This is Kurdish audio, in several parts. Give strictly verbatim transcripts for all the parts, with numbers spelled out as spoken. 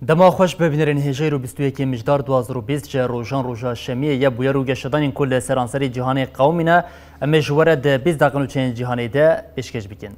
Dema xweş be bînerên hêjayî ro bîst û yekê Mijdar du hazar û bîst ji rojan roja şemiyê ye, bûyer û geşedanên ku li seranserê cîhanê qewimîne, em ê ji we re di bîst deqe nûçeyên cîhanê de pêşkêş bikin.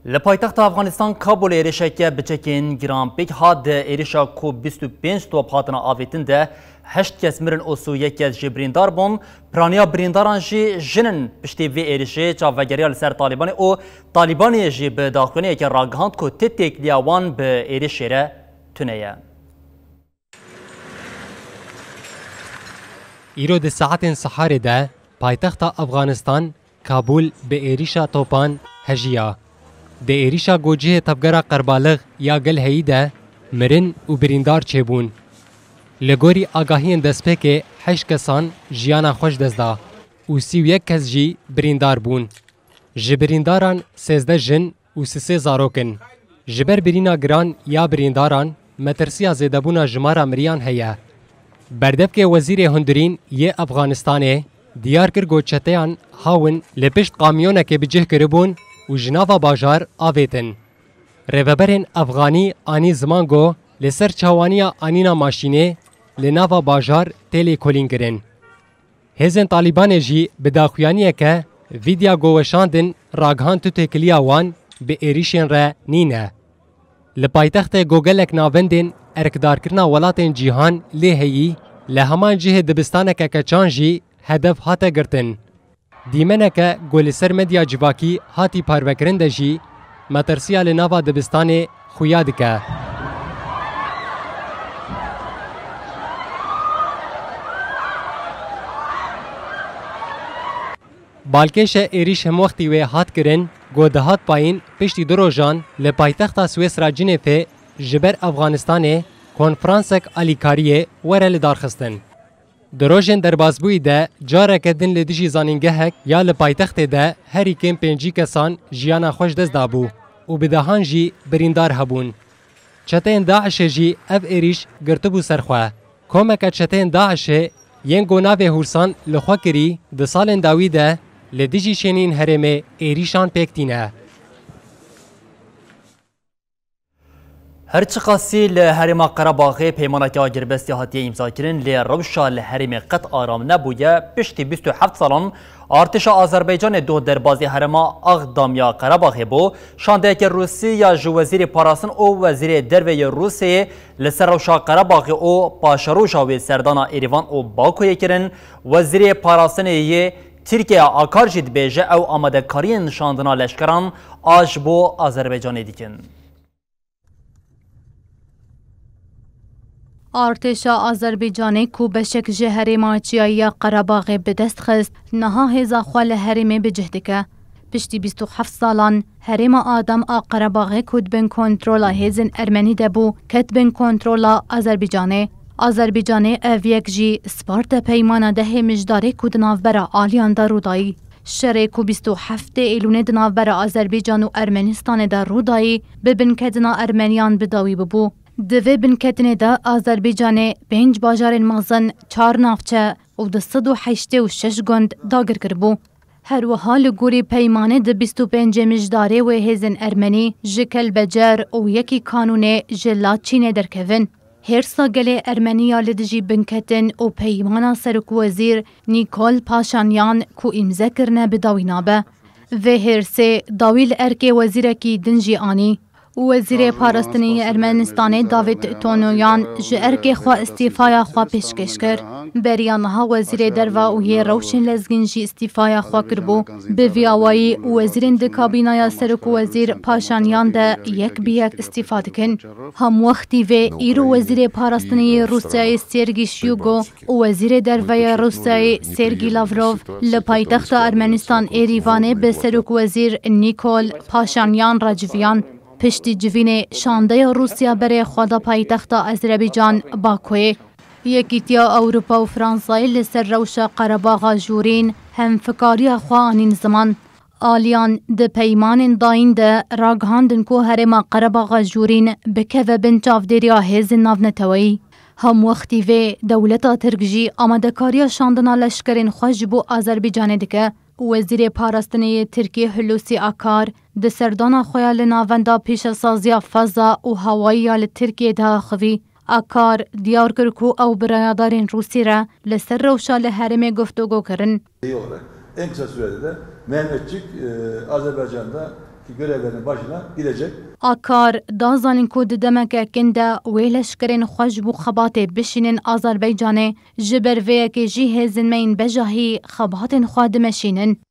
Li paytexta Afganistan Kabulê êrişeke bi çekên giran pêk hat. Di êrişa ku bîst û pênc top hatine avêtin de heşt kes mirin û sî û yek kes jî birîndar bûn. Piraniya birîndaran jî jin in. Piştî vê êrişê çavvegeriya li ser Talîbanê û Talîbanê jî bi daxuyaniyeke ragihand ku ti têkiliya wan bi êrişê re tune ye. Îro di saetên siharê de paytexta Afganistan, Kabul, bi êrîşa topan hejiya. Di êrîşa ku cihê tevgera qerbalix ya gel heyî de mirin û birîndar çêbûn. Li gorî agahiyên destpêkê heşt kesan jiyana xwe ji dest da û sî û yek kes jî birîndar bûn. Ji birîndaran sêzdeh jin û sisê zarok in. Ji ber birîna giran ya birîndaran, metirsiya zêdebûna jimara miriyan heye. Berdevkê Wezîrê Hundirîn yê Efxanistanê diyar kir ku çeteyan hawin li pişt kamyonekê bi cih kiribûn û ji nava bajar avêtin. Rêveberên Efxanî anî ziman ku li ser çawaniya anîna maşînê li nava bajar tê lêkolîn kirin. Hêzên Talîbanê jî bi daxuyaniyeke vîdya ku weşandin ragihand tu têkiliya wan bi êrîşên re nîne. Li paytextê ku gelek navendên erkdarkirina welatên cîhan lê heyî, li heman cihê dibistaneke keçan jî hedef hate girtin. Dîmeneke ku li ser medya civakî hatî parvekirin de jî metirsiya li nava dibistanê xuya dike. Balkêşe êrîş hemwextî wê hat kirin, ku dihat payîn piştî du rojan li paytexta Swêsra Cinêfê ji ber Efxanistanê konferansek alîkariyê were lidarxistin. Di rojên derbasbûyî de careke din li dijî zanîngehek ya li paytextê de herî kêm pêncî kesan jiyana xwe ji dest dabû û bi dehan jî birîndar hebûn. Çeteyên DAIŞê jî ev êrîş girtibû ser xwe. Komeke çeteyên DAIŞê yên ku navê Hûrsan li xwe kirî, di salên dawî de li dijî şêniyên herêmê êrîşan pêk tîne. Her çiqasî li Herêma Qerebaxê peymaneke agirbestî hatiye îmzakirin, lê rewşa li herêmê qet aram nebûye. Piştî bîst û heft salan artêşa Azerbaycanê doh derbazî herêma Axdam ya Qerebaxê bû. Şandeyeke Rûsî ya ji Wezîrê Parastin û Wezîrê Derve yê Rûsyayê li ser rewşa Qerebaxê û paşeroja wê serdana Êrîvan û Bakuyê kirin. Wezîrê Parastinê yê Tirkiyeyê Akar jî dibêje, ew amadekariyên şandina leşkeran a ji bo Azerbaycanê dikin. Artêşa Azerbaycanê ku beşek ji herêma çiyayî ya Qerebaxê bi dest xist, niha hêza xwe li herêmê bi cih dike. Piştî bîst û heft salan herêma Axdam a Qerebaxê ku di bin kontrola hêzên Ermenî de bû, ket bin kontrola Azerbaycanê. Azerbaycanê ev yek jî sparte peymana dehê Mijdarê ku di navbera aliyan de rûdayî. Şerê ku bîst û heftê Êlûnê di navbera Azerbaycan û Ermenistanê de rûdayî, bi binketina Ermeniyan bi dawî bibû. Di vê binketinê de Azerbaycanê pênc bajarên mezin, çar navçe û du sed û heştê û şeş gund dagir kiribû. Her wiha li gorî peymanê di bîst û pêncê Mijdarê wê hêzên Ermenî ji Kelbecer û yekî Kanûnê ji Laçînê derkevin. Hêrsa gelê Ermenî ya li dijî binketin û peymana serokwezîr Nîkol Paşanyan ku îmze kirine bi dawî nabe. Vê hêrsê dawî li erkê wezîrekî din jî anî. Wezîrê Parastinê yê Ermenistanê David Tonoyan ji erkê xwe îstîfaya xwe pêşkêş kir. Beriya niha Wezîrê Derve û yê Rewşên Lezgîn jî îstîfaya xwe kiribû. Bi vî awayî, wezîrên di kabînaya serok û wezîr Paşanyan de yek bi yek îstîfa dikin. Hemwextî vê, îro Wezîrê Parastinê yê Rûsyayê Sergî Şugo û Wezîrê Derve yê Rûsyayê Sergî Lavrov li paytexta Ermenistan Êrîvanê bi serok wezîr Nîkol Paşanyan re civiyan. Piştî civînê şandeya Rûsya berê xwe da paytexta Azerbaycan Bakuyê. Yekîtiya Ewropa û Fransayê li ser rewşa Qerebaxa Jûrîn hemfikariya xwe anîn ziman. Aliyan di peymanên dayîn de ragihandin ku herêma Qerebaxa Jûrîn bikeve bin çavdêriya hêzên navneteweyî. Hemwextî vê, dewleta Tirk jî amadekariya şandina leşkerên xwe ji bo Azerbaycanê dike. Wezîrê Parastinê yê Tirkiyê Hulusi Akar di serdana xwe ya li navenda pêşesaziya feza û hawayî ya li Tirkiyê de axivî. Akar diyar kir ku ew bi rayadarên Rûsî re li ser rewşa li herêmê guftûgo kirin. Olarak en kısa sürede de Mehmetçik, e, Azerbaycan'daki görevlerinin başına gidecek. Akar da zanîn ku di demeke kin de wê leşkerên xwe ji bo xebatê bişînin Azerbaycanê, ji ber vê yekê jî hêzên me yên bejahî xebatên xwe dimeşînin.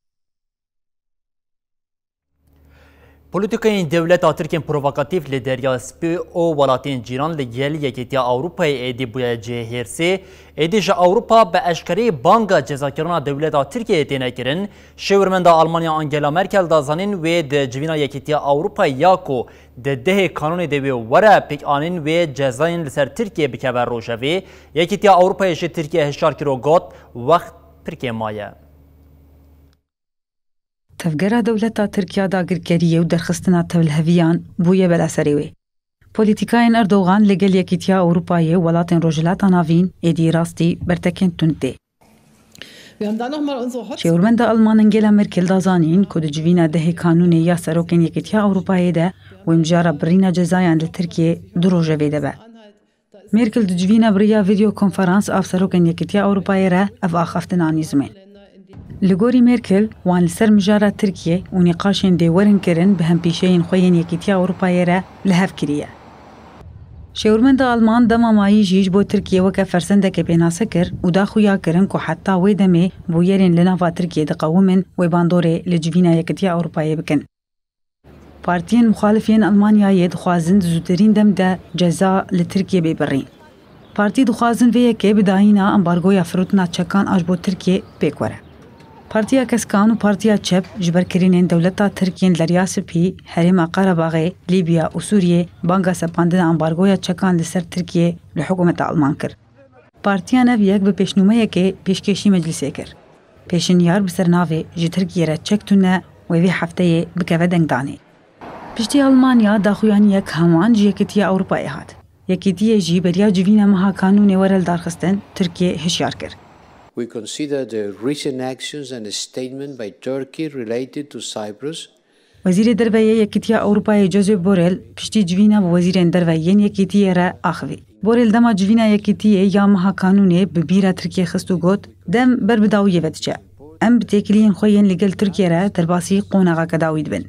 Polîtîkayên dewleta Tirk yên provokatîf li Derya Spî û welatên cîran li gel Yekîtiya Ewropayê êdî bûye cihê hêrsê. Êdî ji Ewropa bi eşkereyî banga cezakirina dewleta Tirkiyeyê têne kirin. Şêwirmenda Almanya Angela Merkel da zanîn wê di civîna Yekîtiya Ewropayê ya ku di dehê Kanûnê de wê were pêkanîn wê cezayên li ser Tirkiyê bikeve rojevê. Yekîtiya Ewropayê jî Tirkiyeyê hişyar kir û got, wext pir kêm maye. Tevgera dewleta Tirk ya dagirkeriyê û derxistina tevliheviyan bûye bela serê wê. Polîtîkayên Erdogan li gel Yekîtiya Ewropayê û welatên Rojhilata Navîn êdî rastî bertekên tund tê. Şêwirmenda Alman Angela Merkel da zanîn ku di civîna dehê Kanûnê ya serokên Yekîtiya Ewropayê de wê mijara birîna cezayan li Tirkiyê du rojevê de be. Merkel di civîna bi riya vîdeo konferans av serokên Yekîtiya Ewropayê re ev axaftin anî zimên. Li gorî Merkel, wan li ser mijara Tirkiyê û nîqaşên dê werin kirin bi hempîşeyên xwe yên Yekîtiya Ewropayê re li hev kiriye. Şêwirmenda Alman dema mayî jî ji bo Tirkiyê weke fersendekê pênase kir û da xuya kirin ku heta wê demê bûyerên li nava Tirkiyê diqewimin wê bandorê li civîna Yekîtiya Ewropayê bikin. Partiyên muxalif yên Almanyayê dixwazin di zûtirîn dem de ceza li Tirkiyê bê birîn. Partî dixwazin vê yekê bi dayîna ambargoya firotina çekan a ji bo Tirkiyê pêk were. Partiya Keskan û Partiya Çep ji ber kirînên dewleta Tirk yên Derya Spî, Herêma Qerebaxê, Lîbya û Sûriyê banga sepandina ambargoya çekan li ser Tirkiyê li hikûmeta Alman kir. Partiya Nev Yek bi pêşnûmeyekê pêşkêşî meclisê kir. Pêşinyar bi ser navê ji Tirkiyê re çek tune wê vê hefteyê bikeve dengdanê. Piştî Almanya daxuyaniyek heman ji Yekîtiya Ewropayê hat. Yekîtiyê jî beriya civîna meha Kanûnê were lidarxistin, Tirkiyê hişyar kir. We consider the recent actions and a statement by Turkey related to Cyprus Wezîrê Derve yê Yekîtiya Ewropayê Josep Borrell piştî civîna bi wezîrên derve yên Yekîtiyê re axivî. Borrell dema civîna Yekîtiyê ya meha Kanûnê bi bîra Tirkiyê xist û got, dem ber bi dawiyê ve diçe. Em bi têkiliyên xwe yên li gel Tirkiyê re derbasî qonaxeke dawî dibin.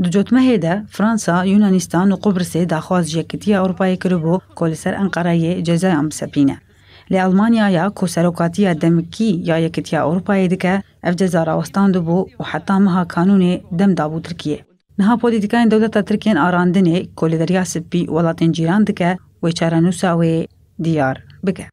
Di cotmehê de Fransa, Yunanistan û Qubrisê daxwaz ji Yekîtiya Ewropayê kiribû ku li ser Enqereyê cezayan bisepîne. Lê Almanyaya ku serokatiya demikî ya Yekîtiya Ewropayê dike, ev ceza rawestandibû û heta meha Kanûnê dem dabû Tirkiyê. Niha polîtîkayên dewleta Tirk yên arandinê ku li Derya Spî welatên cîran dike, wê çarenûsa wê diyar bike.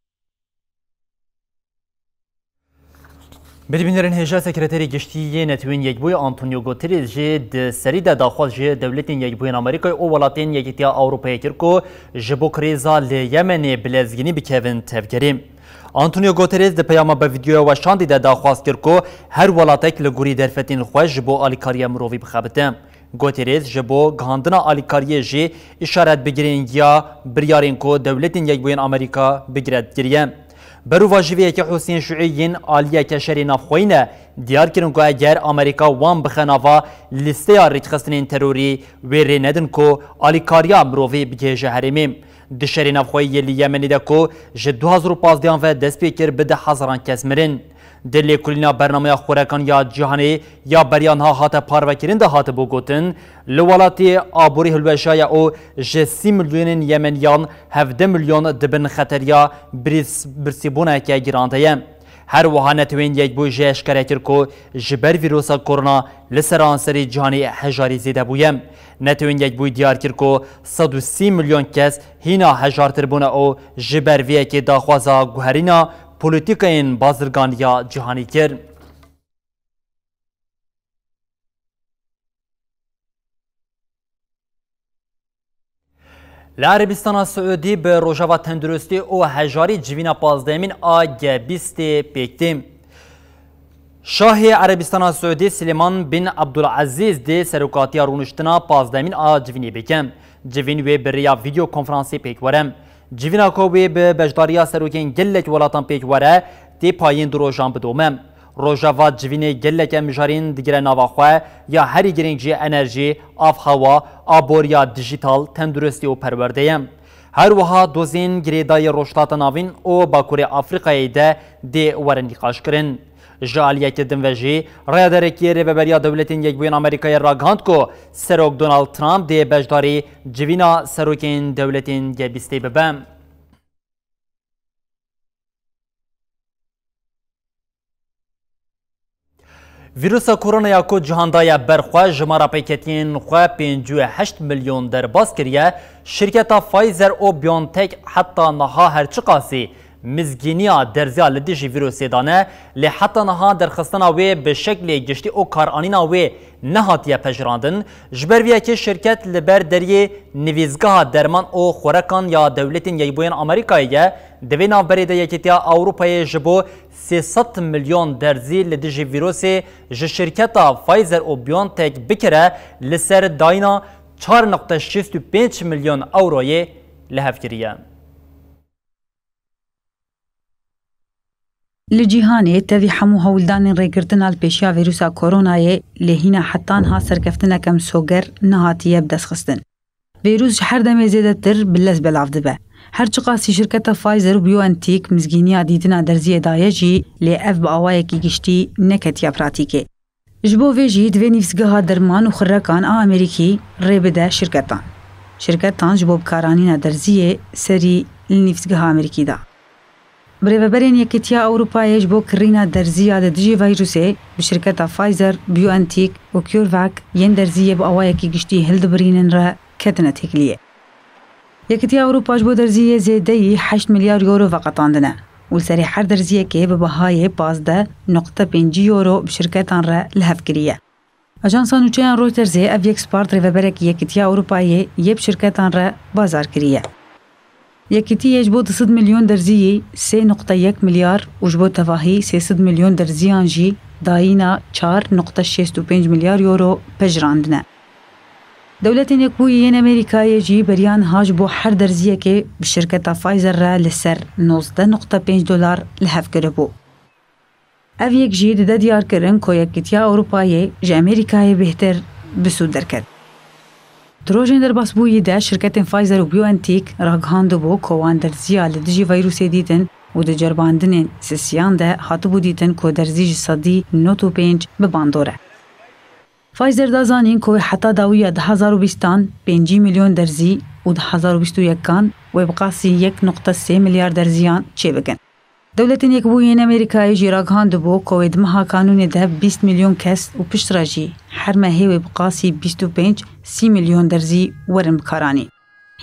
Bidbînerên hêja, Sekreterê Giştî yê Netewên Yekbûyî Antonio Guterres jî di serî de daxwaz ji Dewletên Yekbûyên Amerîkayê û welatên Yekîtiya Ewropayê kir ku ji bo krîza li Yemenê bi lezgînî bikevin tevgerê. Antonio Guterres di peyama bi vîdyoya weşandî de daxwaz kir ku her welatek li gorî derfetên xwe ji bo alîkariya mirovî bixebite. Guterres ji bo gihandina alîkariyê jî îşaret bi girîngiya biryarên ku Dewletên Yekbûyên Amerîka bi giret kiriye. Berovajî vê yekê Husên Şuî yên aliyeke şerê navxweyî ne, diyar kirin ku eger Amerîka wan bixe nava lîsteya rêkxistinên terorî, wê rê nedin ku alîkariya mirovî bigihêje herêmê. Di şerê navxweyî yê li Yemenê de ku ji du hazar û pazdeh ve dest pê kir, bi deh hezaran kes mirin. Di lêkolîna bernameya xorekan ya cîhanê ya beriya niha hate parvekirin de hatibû gotin, li welatê aborî hilweşaye û ji sî milyonên Yemeniyan hevdeh milyon di bin xeteriya birîs-, birsîbûneke giran de ye. Her wiha Netewên Yekbûyî jî eşkere kir ku ji ber vîrusa korona li seranserî cîhanê hejarî zêde bûye. Netewên Yekbûyî diyar kir ku sed û sî milyon kes hîna hejartir bûne û ji ber vê yekê daxwaza guherîna polîtîkayên bazirganiya cîhanî kir. Li Erebistana Siûdî bi Rojeva Tenduristî û Hejarî civîna pazdehemîn a G bîstê pêk tê. Şahê Erebistana Siûdî Silêman bin Abdulezîz dê serokatiya rûniştina pazdehemîn a civînê bike. Civîn wê bi rêya vîdeo konferansê pêk were. Civîna ku wê bi beşdariya serokên gelek welatan pêk were, tê payîn du rojan bidome. Rojeva civînê geleke mijarîn digire nava xwe, ya herî girîng jî enerjî, avhewa, aboriya dijîtal, tenduristî û perwerde ye. Her wiha dozên girêdayî Rojhilata Navîn û Bakurê Afrîkayê de dê werin nîqaşkirin. Ji aliyeke din ve jî, rayedarekî Rêveberiya Dewletên Yekbûyên Amerîkayê ragihand ku Serok Donald Trump dê beşdarî civîna serokên dewletên G bîstê bibe. Vîrusa koronaya ku cihan daye ber xwe, jimara pêketiyên xwe pêncî û heşt milyon derbas kiriye, şirketa Pfizer û BioNTech heta niha her çiqasî mizgîniya derziya li dijî vîrusê dane, lê heta niha derxistina wê bi şeklê giştî û karanîna wê nehatiye pejirandin. Ji ber vê yekê şirket li ber deriyê nivîzgeha derman û xorekan ya Dewletên Yekbûyên Amerîkayê ye. Di vê navberê de Yekîtiya Ewropayê ji bo sê sed milyon derzî li dijî vîrusê ji şirketa Pfizer û BioNTech bikire, li ser dayîna çar nokte şêst û pênc milyon ewroyê li hev kiriye. Li cîhanê tevî hemû hewldanên rêgirtina li pêşiya vîrusa koronayê, lê hîna heta niha serkeftineke misoger nehatiye bidestxistin. Vîrus ji her demê zêdetir bi lez belav dibe. Her çiqasî şirketa Pfizer û BioNTech mizgîniya dîtina derziyê daye jî, lê ev bi awayekî giştî neketiye pratîkê. Ji bo vê jî divê nivîsgeha derman û xirrekan a Amerîkî rê bide şirketan. Şirketan ji bo bikaranîna derziyê serî li nivîsgeha Amerîkî da. Birêveberên Yekîtiya Ewropayê ji bo kirîna derziya li dijî vîrusê bi şirketa Pfizer, BioNTech û CureVac yên derziyê bi awayekî giştî hildibirînin re ketine têkiliyê. Yekîtiya Ewropa ji bo derziyê zêdeyî heşt milyar euro veqetandine û li serê her derziyekê bi bihayê pazdeh nokte pêncî euro bi şirketan re li hev kiriye. Ajansa nûçeyan Reutersê ev yek spart rêveberekî Yekîtiya Ewropayê yê bi şirketan re bazar kiriye. Yekîtiyê ji bo du sed milyon derziyî sê nokte yek milyar û ji bo tevahî sê sed milyon derziyan jî dayîna çar nokte şêst û pênc milyar euro pejirandine. Dewletên Yekbûyî yên Amerîkayê jî beriya niha ji bo her derziyekê bi şirketa Pfizer re li ser nozdeh nokte pênc dolar li hev kiribû. Ev yek jî dide diyarkirin ku Yekîtiya Ewropayê ji Amerîkayê bêhtir bi sûd derket. Di rojên derbasbûyî de şirketên Pfizer û BioNTech ragihandibû ku wan derziya li dijî vîrusê dîtin û di ceribandinên sisiyan de hatibû dîtin ku derzî ji sedî nod û pênc bi bandor e. Pfizer da zanîn ku wê heta dawiya du hazar û bîstan pêncî milyon derzî û du hazar û bîst û yekan wê bi qasî yek nokte sê milyar derziyan çêbikin. Dewletên Yekbûyî yên Amerîkayê jî ragihandibû ku wê di meha kanûnê de bîst milyon kes û piştre jî her mehê wê bi qasî bîst û pênc sî milyon derzî werin bikaranîn.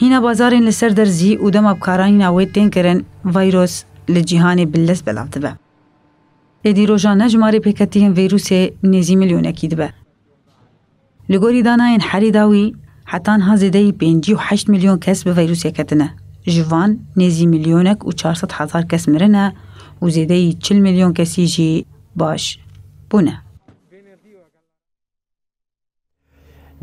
Hîna bazarên li ser derzî û dema bikaranîna wê tên kirin, vîrus li cîhanê bi lez belav dibe. Êdî rojane jimarê pêketiyên vîrusê nêzî milyonekî dibe. Li gorî danayên herî dawî, heta niha zêdeyî pêncî û heşt milyon kes bi vîrusê ketine. Ji van nêzî milyonek û çar sed hezar kes mirine û zêdeyî çil milyon kesî jî baş bûne.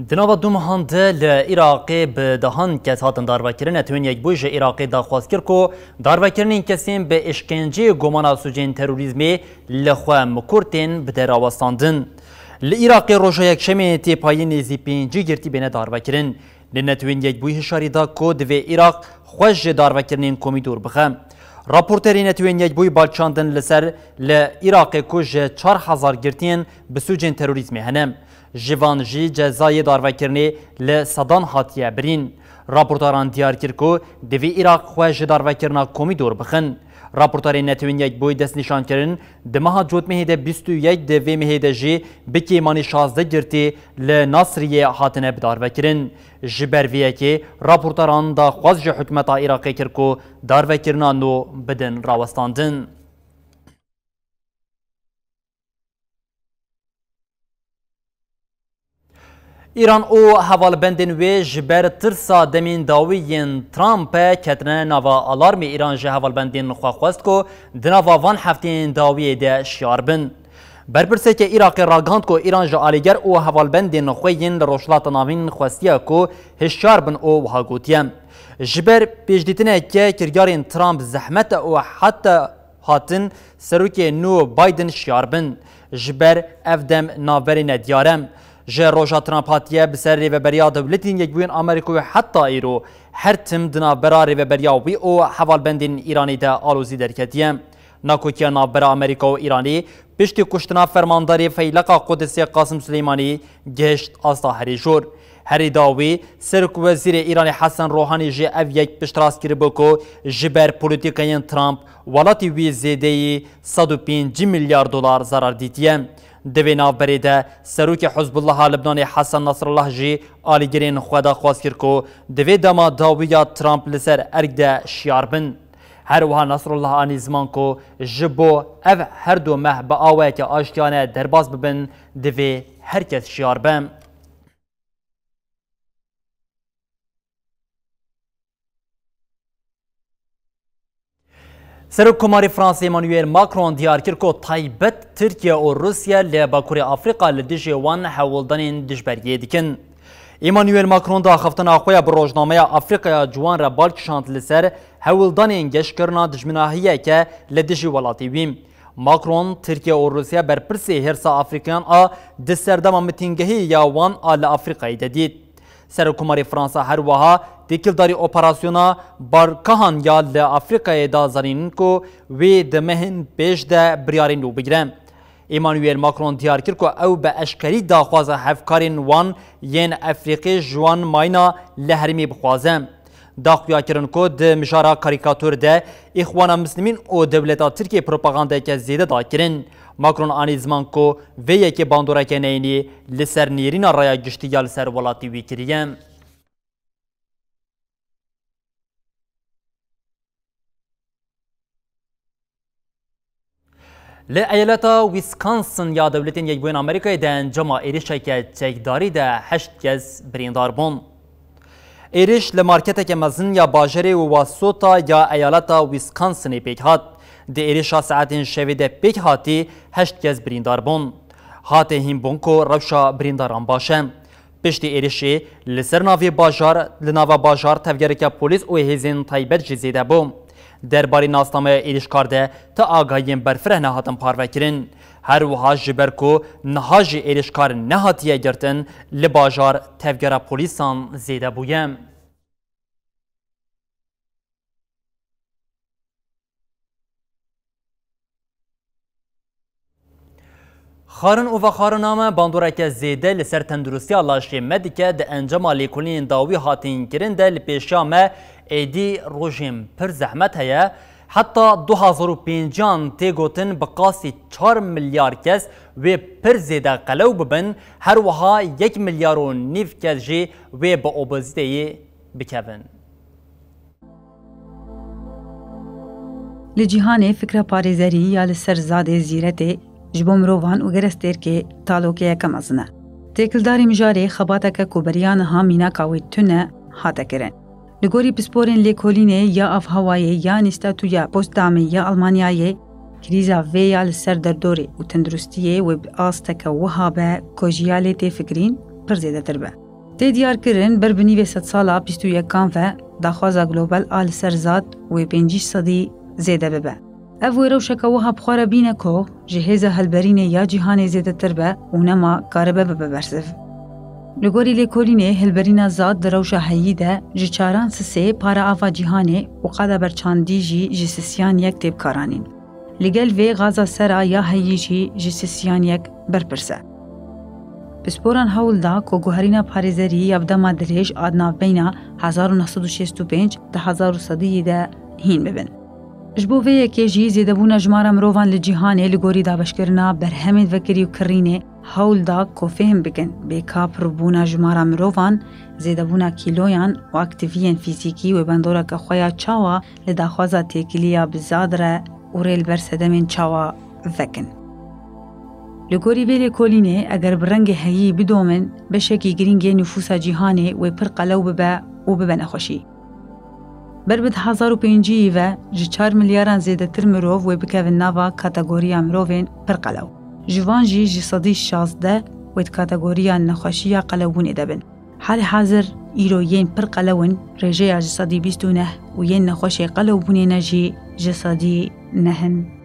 Di nava du mehan de li Iraqê bi dehan kes hatin darvekirin. Netewên Yekbûyî ji Iraqê daxwaz kir ku darvekirinên kesên bi îşkenceyê gomana sûcên terorîzmê li xwe mikur tên bide rawestandin. Li Iraqê roja Yekşemê têpayî nêzî pêncî girtî bêne darvekirin. Lê Netewên Yekbûyî hişyarî da ku divê Iraq xwe ji darvekirinên komî dûr bixe. Raporterê Netewên Yekbûyî balkişandin li ser li Iraqê ku ji çar hezar girtiyên bi sûcên terorîzmê hene. Ji van jî cezayê darvekirinê li sedan hatiye birîn. Raportaran diyar kir ku divê Iraq xwe ji darvekirina komî dûr bixin. Raportarên Netewên Yekbûyî destnîşan kirin, di meha Cotmehê de bîst û yek di vê mehê de jî bi kêmanî şazdeh girtî li Nasriyê hatine bidarvekirin. Ji ber vê yekê raportaran daxwaz ji hikûmeta Iraqê kir ku darvekirina nû bidin rawestandin. Îran û hevalbendên wê ji ber tirsa demên dawî yên Trump ketine nava alarmê. Îran ji hevalbendên xwe xwest ku di nava van hefteyên dawiyê de şiyar bin. Berpirseke Iraqê ragihand ku Îran ji alîger û hevalbendên xwe yên li Rojhilata Navîn xwestiye ku hişyar bin û wiha gotiye, ji ber pêşdîtineke kiryarên Trump zehmet e û heta hatin serokê nû Biden şiyar bin. Ji ber ev dem navberê nediyar e. Ji roja Trump hatiye bi ser Rêveberiya Dewletên Yekbûyên Amerîka û heta îro her tim di navbera rêveberiya wî û hevalbendên Îranê de alozî derketiye. Nakokiya navbera Amerîka û Îranê piştî kuştina fermandarê Feyleqa Qudisê Qasim Silêmanî gihişt asta herî jor. Herî dawî, Serokwezîrê Îranê Hesen Rohanî jî ev yek piştrast kiribû ku ji ber polîtîkayên Trump welatî wî zêdeyî sed û pêncî milyar dolar zerar dîtiye. Di vê navberê de Serokê Hizbullaha Libnanê Hesen Nasrallah jî alîgirên xwe daxwaz kir ku di vê dema dawî ya Trump li ser erk de şiyar bin. Her wiha Nasrullah anî ziman ku ji bo ev her du meh bi awayeke aştiyane derbas bibin, divê her kes şiyar be. Serokkomarê Fransê Emmanuel Macron diyar kir ku taybet Tirkiye û Rûsya li Bakurê Afrîka li dijî wan hewldanên dijberiyê dikin. Emmanuel Macron di axiftina xwe ya bi rojnameya Afrîkaya Ciwan re bal kişand li ser hewldanên geşkirina dijminahiyeke li dijî welatê wî. Macron, Tirkiye û Rûsya berpirsê hêrsa Afrîkayan a di serdema mitîngehî ya wan a li Afrîkayê de dît. Serokkomarê Fransa her wiha têkildarî operasyona Barkahan ya li Afrîkayê da zanîn ku wê di mehên pêş de biryarên nû bigire. Emmanuel Macron diyar kir ku ew bi eşkerî daxwaza hevkarên wan yên Efrîqê ji wan mayîna li herêmê bixwaze. Da xuyakirin ku di mijara karîkatûr de Îxwana Mislimîn û dewleta Tirkiyê propagandayeke zêde da kirin. Macron anî ziman ku vê yekê bandoreke neyînî li ser nêrîna raya giştî ya li ser welatê wî kiriye. Li eyaleta Wisconsin ya Dewletên Yekbûyên Amerîkayê di encama êrişeke çekdarî de heşt kes birîndar bûn. Êriş li marketeke mezin ya bajarê Wauwatosa ya eyaleta Wisconsinê pêk hat. Di êrişa saetên şevê de pêk hatî heşt kes birîndar bûn. Hate hînbûn ku rewşa birîndaran baş e. Piştî êrişê li ser navê bajar, li nava bajar tevgereke polîs û hêzên taybet jî zêde bû. Derbarê nasnameya êrişkar de ti agahiyên berfireh nehatin parvekirin. Her wiha ji ber ku niha jî êrişkar nehatiye girtin, li bajar tevgera polîsan zêde bûye. Xwarin û vexwarina me bandoreke zêde li ser tenduristiya laşê me dike. Di encama lêkolînên dawî hatin kirin de li pêşiya me êdî rojên pir zehmet heye. Heta du hazar û pêncî an tê gotin bi qasî çar milyar kes wê pir zêde qelew bibin, her wiha yek milyar û nîv kes jî wê bi obezîteyê bikevin. Li cîhanê fikra parêzerî ya li ser zadê zîretê ji bo mirovan û gerestêrkê talokeyeke mezin e. Têkildarî mijarê xebateke ku beriya niha mînaka wê tune hate kirin. Li gorî pisporên lêkolînê ya avhewayê ya Înstîtuya Potsdamê ya Almanyayê, krîza vê ya li ser derdorê û tenduristiyê wê bi asteke wiha be ku ji ya lê tê fikirîn pir zêdetir be. Tê diyarkirin, ber bi nîvê sedsala bîst û yekan ve daxwaza global a li ser zad wê pêncî sedî zêde bibe. Ev wê rewşeke wiha bi xwe re bîne ku ji hêza hilberînê ya cîhanê zêdetir be û nema karibe bibe bersiv. Li gorî lêkolînê, hilberîna zad di rewşa heyî de ji çaran sisê para ava cîhanê û qada berçandî jî ji sisiyan yek tê bikaranîn. Li gel vê gaza sera ya heyî jî ji sisiyan yek berpirs e. Pisporan hewl da ku guherîna parêzerî ya bi dema dirêj a di navbeyna hezar û neh sed û şêst û pênc ta hezar û sedî de hîn bibin. Ji bo vê yekê jî zêdebûna jimara mirovan li cîhanê li gorî dabeşkirina berhemên vekirî û kirînê hewl da ku fêhm bikin, bê ka pirrûbûna jimara mirovan, zêdebûna kîloyan û aktiviyên fîzîkî wê bandoreke xwe ya çawa li daxwaza têkiliya bi zad re û rê li ber sedemên çawa vekin. Li gorî vê lêkolînê, eger bi rengê heyî bidomin, beşekî girîng yê nifûsa cîhanê wê pir qelew bibe û bibe nexweşî. Ber bi du hezar û pêncî ve ji çar milyaran zêdetir mirov wê bikevin nava kategoriya mirovên pir qelew. Ji van jî ji sedî şazdeh wê di kategoriya nexweşiya qelewbûnê de bin. Halê hazir îro yên pir qelew in, rêjeya ji sedî bîst û neh û yên nexweşê qelewbûnê ne jî ji sedî neh in.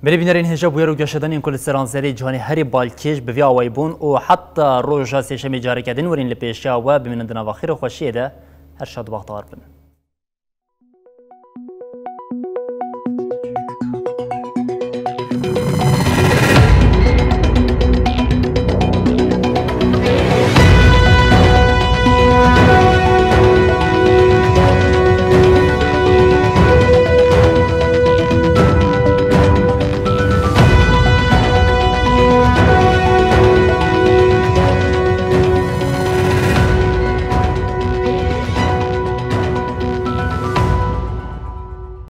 Berê bînerên hêja bûyer û geşedanên ku li seranserê cîhanê herî balkêş bi vî awayî bûn û heta roja sêşemê careke din werîn li pêşiya we bimînin di nava xêr û xweşiyê de. Her şad û bextewar bin.